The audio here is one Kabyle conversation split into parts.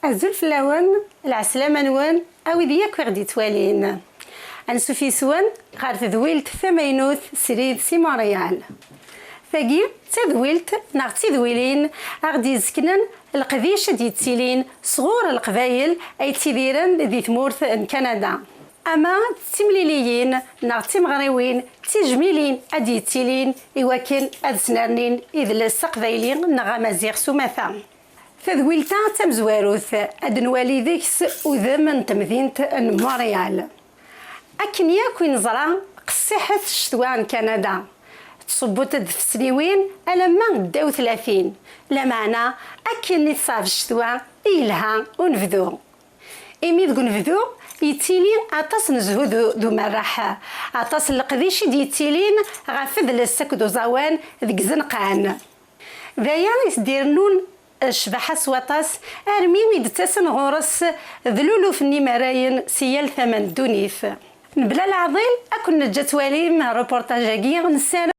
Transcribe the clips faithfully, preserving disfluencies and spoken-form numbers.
Azul fell-awen, lɛeslama-nwen, a wid yakk i ɣ-d-yettwalin. Ansuf yes-wen ɣer tedwilt tamaynut srid si Montréal. Tagi d tadwilt neɣ d tidwilin a ɣ-d-yezknen leqdic i d-yettilin sɣur Leqbayel ay ttidiren di tmurt n Kanada. Ama d timliliyin neɣ d timeɣriwin d tijmilin ad d-yettilin i wakken ad snernin idles aqbayli neɣ amaziɣ s umata. Tadwilt-a d tamezwarut, ad nwali deg-s udem n temdint n Montréal. Akken yakk i neẓra, qessiḥet ccetwa n Kanada. Tṣubbeḍ-d tesniwin alamma ddaw tlatin. Lameɛna, akken i teṣɛeb ccetwa i yelha unebdu. Imi deg unebdu, yettili aṭas n zzhu d d umerreḥ, aṭas n leqdic i d-yettilin ɣef udles akked uẓawan deg izenqan. D aya i s-d-irennun ccbaḥa s waṭas, armi i d-ttasen ɣur-s d luluf n yimerrayen si yal tama n ddunit. Mebla leɛḍil, ad ken-neǧǧ ad twalim reportage-agi, nessaram.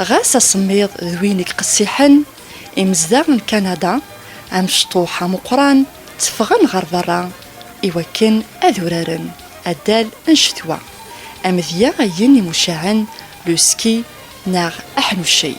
Ɣas asemmiḍ d win i iqessiḥen, imezdaɣ n Kanada, amecṭuḥ ameqqran, tteffɣen ɣer berra i wakken ad uraren addal n ccetwa, amedya-ayen imucaɛen le ski neɣ aḥnuccay.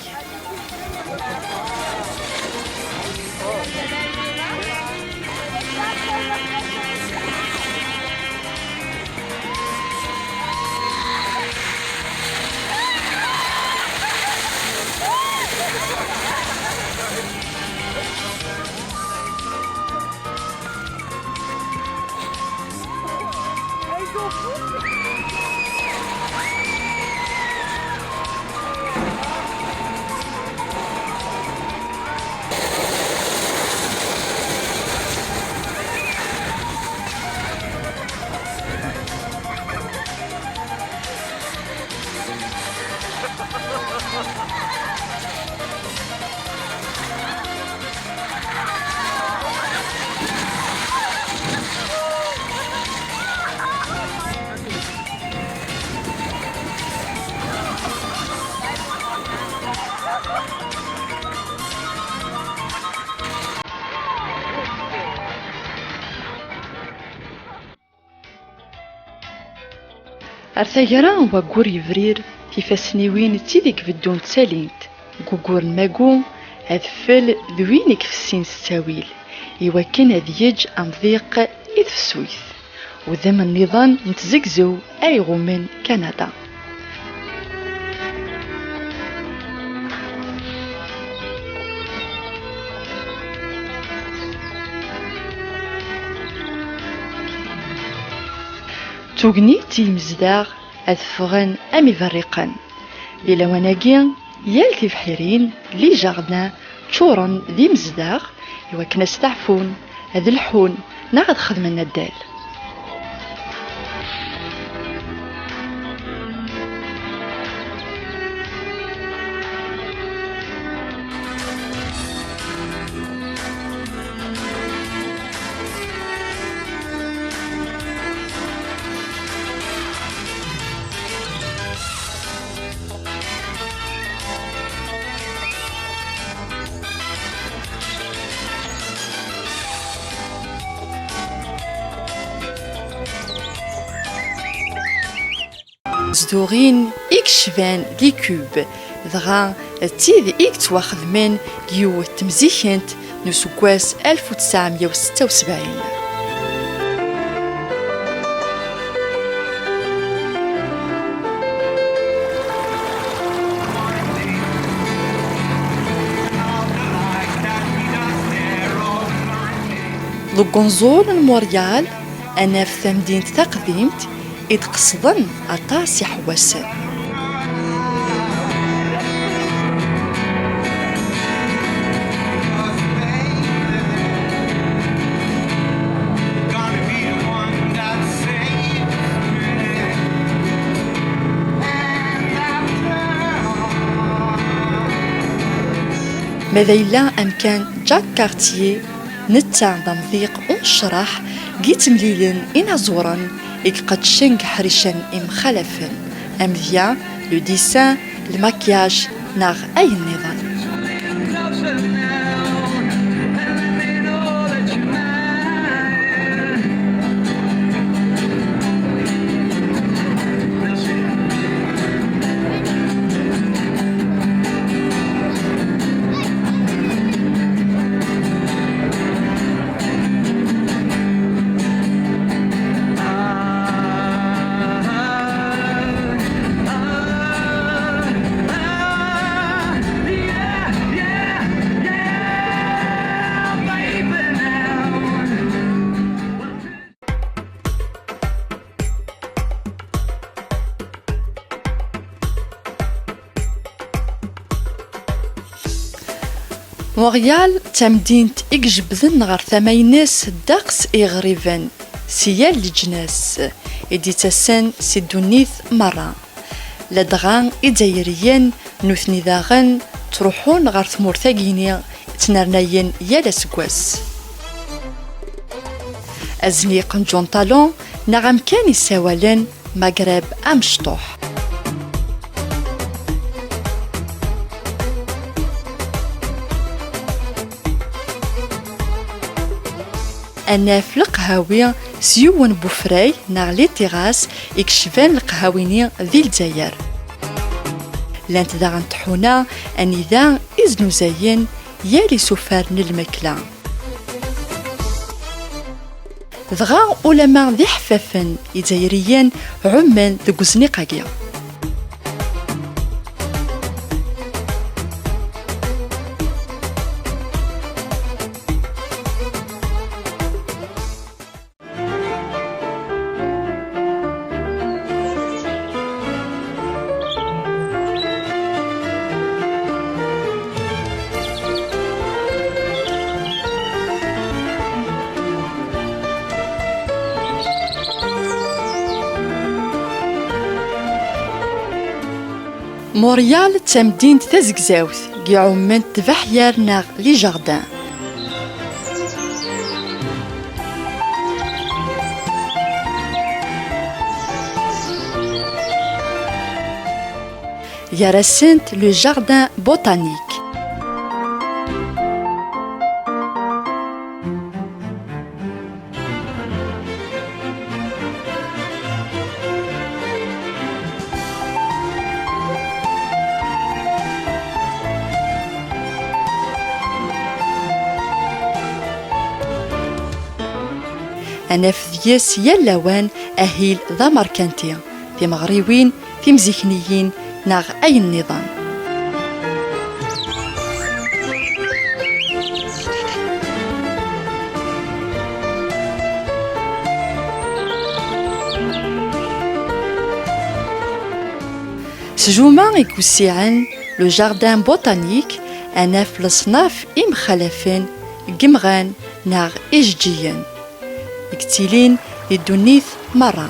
Ar taggara, waggur yebrir, tifassniwin d tid i ibeddun ttalint, deg waggur n magu, adfel d win i ifessin s ttawil, iwakken ad yeǧǧ amḍiq i tefsut. Udem nniḍen n tzegzew ay iɣummen Kanada. Tugnit i yimezdaɣ ad ffɣen am iberriqen. Di lawan-agi, yal tibḥirin, les jardins, ččuren d imezdaɣ iwakken ad steɛfun, ad lḥun neɣ ad xedmen addal. Zduɣin i yecban di Kub, dɣa d tid i yettwaxedmen deg yiwet temzikent n useggas alef u tesɛemya u setta u sebɛin. Deg unẓul n Montréal, ad naf tamdint taqdimt i d-qesden aṭas iḥewwasen. Ma d ayla amkan Jacques Cartier, netta d amḍiq unecraḥ deg yettemlilen inaẓuren i iqeddcen deg iḥricen imxalafen, amedya, le dessin, le maquillage neɣ ayen nniḍen. Montréal d tamdint i ijebbden ɣer tama-ines ddeqs iɣriben si yal leǧnas i d-ittasen si ddunit merra. Ladɣa Izzayriyen, nutni daɣen, ttruḥun ɣer tmurt-agi-ni ttnernayen yal aseggas. Azniq n John Talon neɣ amkan issawalen Magreb amecṭuḥ. Ad naf leqhawi s yiwen n wefrag neɣ les terrasses i yecban leqhawi-nni di Lezzayer. Llant daɣen tḥuna anida i znuzayen yal isufar n lmakla. Dɣa ulamma d iḥeffafen izzayriyen ɛummen deg uzniq-agi. Montréal d tamdint tazegzawt, i ɛumment tbeḥyar neɣ les jardins. Gar-asent le jardin botanique. Ad naf deg-s yal lawan ahil d amerkanti, timeɣriwin, timzikniyin neɣ ayen nniḍen. S juma i iwessiɛen le jardin botanique, ad naf leṣnaf imxalafen n yemɣan neɣ ijeǧǧigen i yettilin di ddunit merra.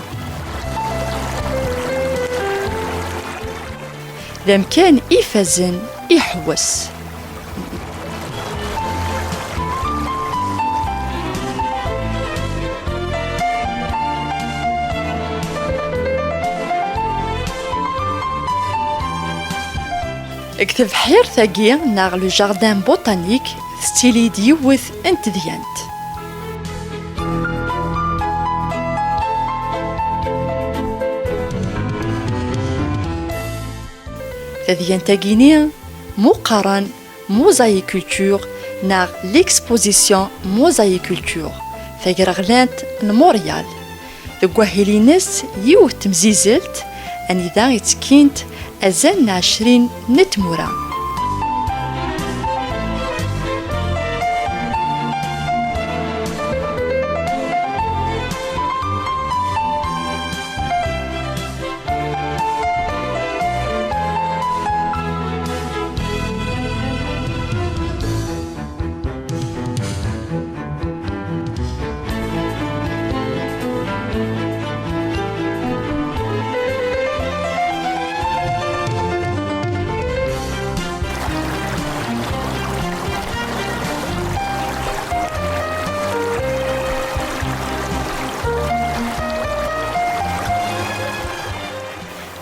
D amkan ifazen, iḥewwes. Deg tebḥirt-agi, neɣ le jardin botanique, tettili-d yiwet n tedyant. Tadyant-agi-ni, mu qqaren mosaïculture neɣ l'exposition mosaïculture, tagraɣlant n Montréal. Deg wahil-ines, yiwet temzizelt anida i ttekkint azal n ɛecrin n tmura.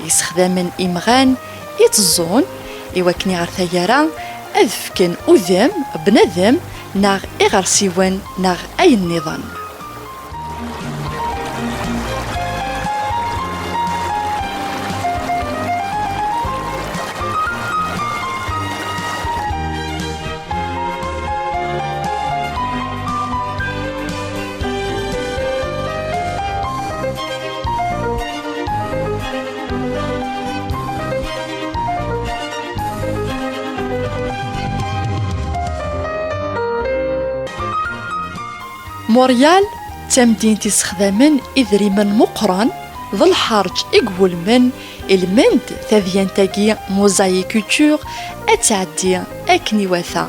Yessexdamen imɣan i tteẓẓun i wakken ɣer taggara ad fken udem bnadem neɣ iɣersiwen neɣ ayen nniḍen. Montréal d tamdint issexdamen idrimen meqqren, d lḥerǧ i iwulmen ilmend tadyant-agi mosaïculture ad tɛeddi akken iwata.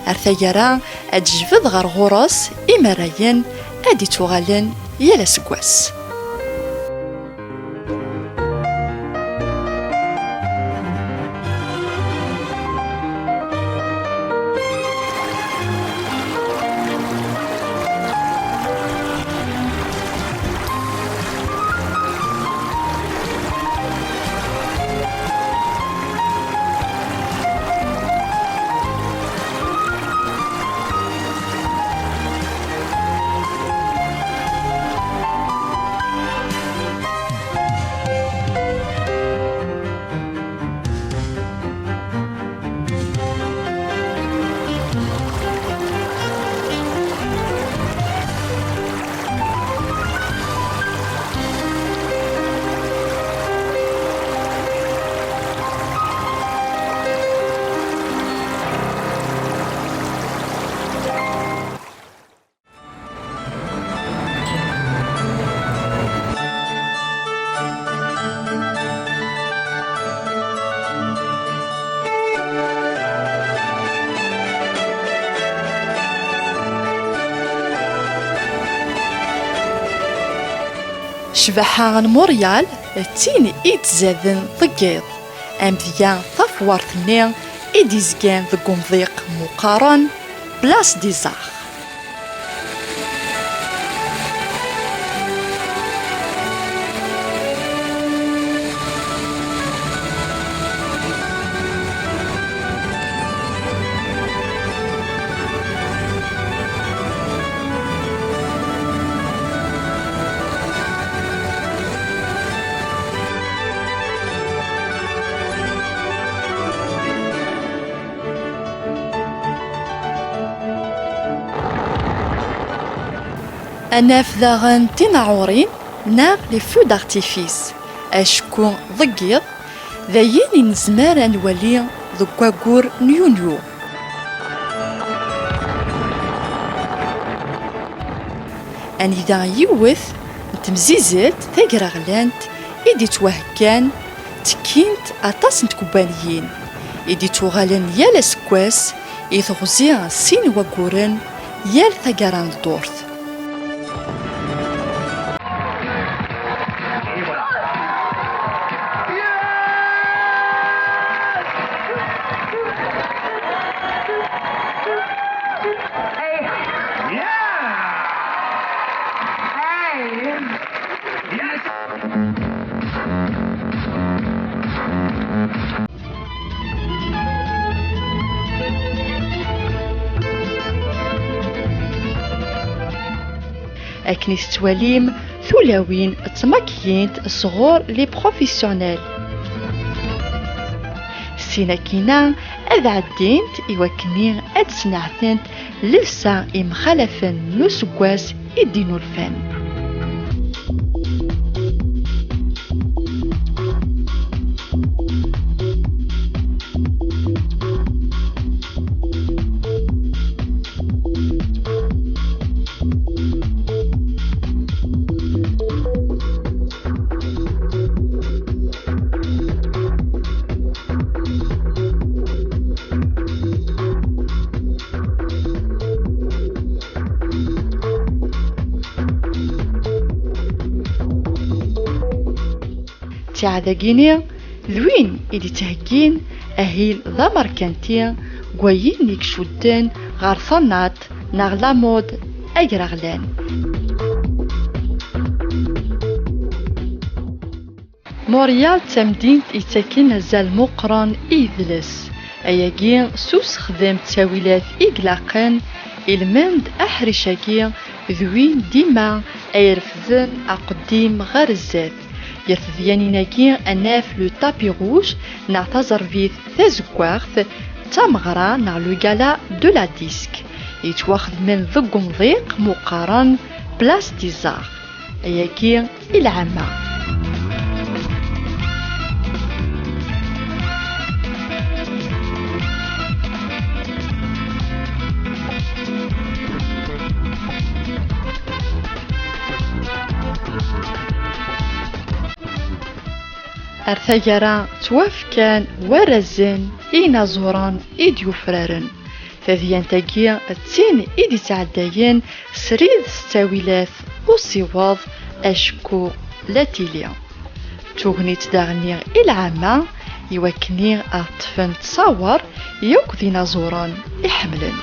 Ar taggara ad d-tejbed ɣer ɣur-s imerrayen ad d-ittuɣalen yal aseggas. Ccbaḥa n Muryal d tin i yettzaden deg yiḍ, amedya tafwart-nni i d-izgan deg umḍiq meqqaren Place des Arts. Ad naf daɣen tinaɛurin neɣ les feux d'artifice, acku deg yiḍ d ayen i nezmer ad nwali deg waggur n yunyu. Anida yiwet n temzizelt tagraɣlant i d-ittwaheggan, ttekkint aṭas n tkebbaniyin i d-ittuɣalen yal aseggas i teɣzi sin wagguren yal taggara n ddurt. Akken i tettwalim, tulawin ttmakyint sɣur les professionnels. Sin akkin-a ad ɛeddint i wakken ad sneɛtent llebsa imxalafen n useggas i d-inulfan. Ttiɛad-agi-ni d win i d-ittheggin ahil d amerkanti n wayen i icudden ɣer tanaḍt neɣ la mode agraɣlan. Montréal d tamdint yettaken azal meqqren i yidles. Ayagi s usexdem n ttawilat i ilaqen, ilmend aḥric-agi d win dima ay irefden aqeddim ɣer zdat. Ger tedyanin-agi ad naf le tapis rouge neɣ taẓerbit tazeggaɣt, d tameɣra neɣ le gala de la disque, yettwaxedmen deg umḍiq meqqaren Place des Arts. Ayagi i lɛama. Ar taggara ttwafkan warrazen i yinaẓuren i d-yufraren. Tadyant-agi d tin i d-ittɛeddayen srid s ttawilat usiweḍ acku la tili d tugnit daɣenni i lɛama i wakken ad ṭṭfen ttṣawer yakk d inaẓuren i ḥemmlen.